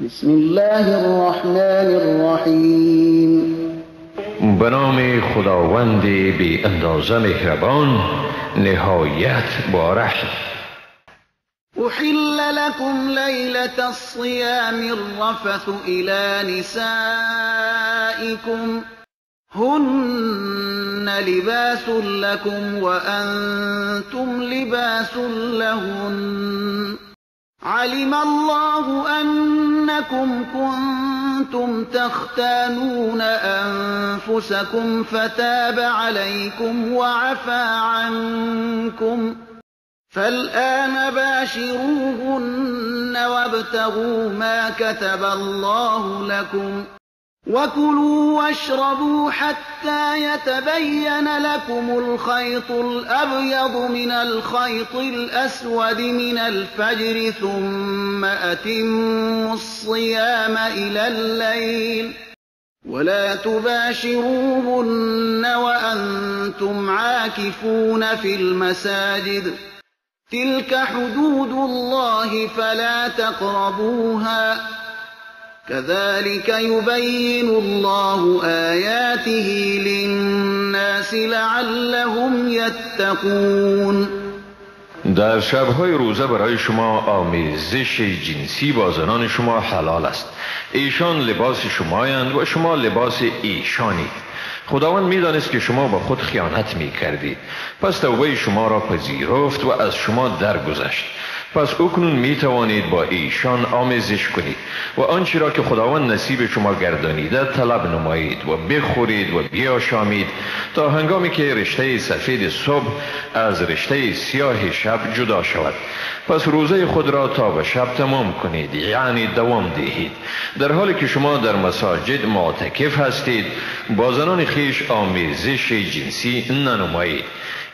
بسم الله الرحمن الرحیم. به نام خداوند بی اندازه مهربان، نهایت با رحم. احل لكم ليلة الصيام الرفث إلى نسائكم هن لباس لكم وأنتم لباس لهن. علم الله أنكم كنتم تختانون أنفسكم فتاب عليكم وعفى عنكم، فالآن باشروهن وابتغوا ما كتب الله لكم، وكلوا واشربوا حتى يتبين لكم الخيط الأبيض من الخيط الأسود من الفجر، ثم أتموا الصيام إلى الليل، ولا تباشروهن وأنتم عاكفون في المساجد، تلك حدود الله فلا تقربوها، كذلك يبين الله آياته للناس لعلهم يتقون. در شب‌های روزه برای شما آمیزش جنسی با زنان شما حلال است. ایشان لباس شمایند و شما لباس ایشانید. خداوند می‌دانست که شما با خود خیانت می‌کردید، پس توبه شما را پذیرفت و از شما درگذشت. پس اکنون می توانید با ایشان آمیزش کنید و آنچه را که خداوند نصیب شما گردانیده طلب نمایید و بخورید و بیاشامید تا هنگامی که رشته سفید صبح از رشته سیاه شب جدا شود. پس روزه خود را تا به شب تمام کنید، یعنی دوام دهید. در حالی که شما در مساجد معتکف هستید با زنان خویش آمیزش جنسی ننمایید.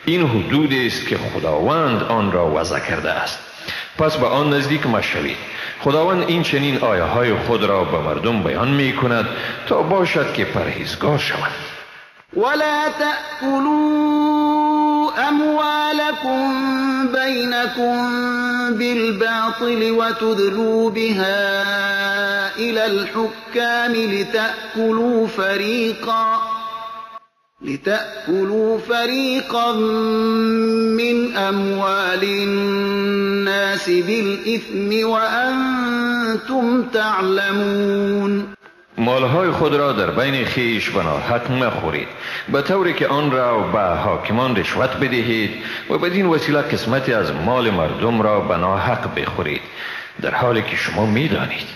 این حدود است که خداوند آن را وضع کرده است، پس به آن نزدیک مشوید. خداوند این چنین آیه های خود را به مردم بیان می کند تا باشد که پرهیزگار شوند. ولا تأكلوا أموالكم بينكم بالباطل وتدلوا بها إلى الحكام لتأكلوا فريقا من أموال الناس بالإثم وأنتم تعلمون. مالهای خود را در بین خویش به ناحق مخورید، به طوری که آن را به حاکمان رشوت بدهید و بدین وسیله قسمتی از مال مردم را به ناحق بخورید، در حالی که شما میدانید.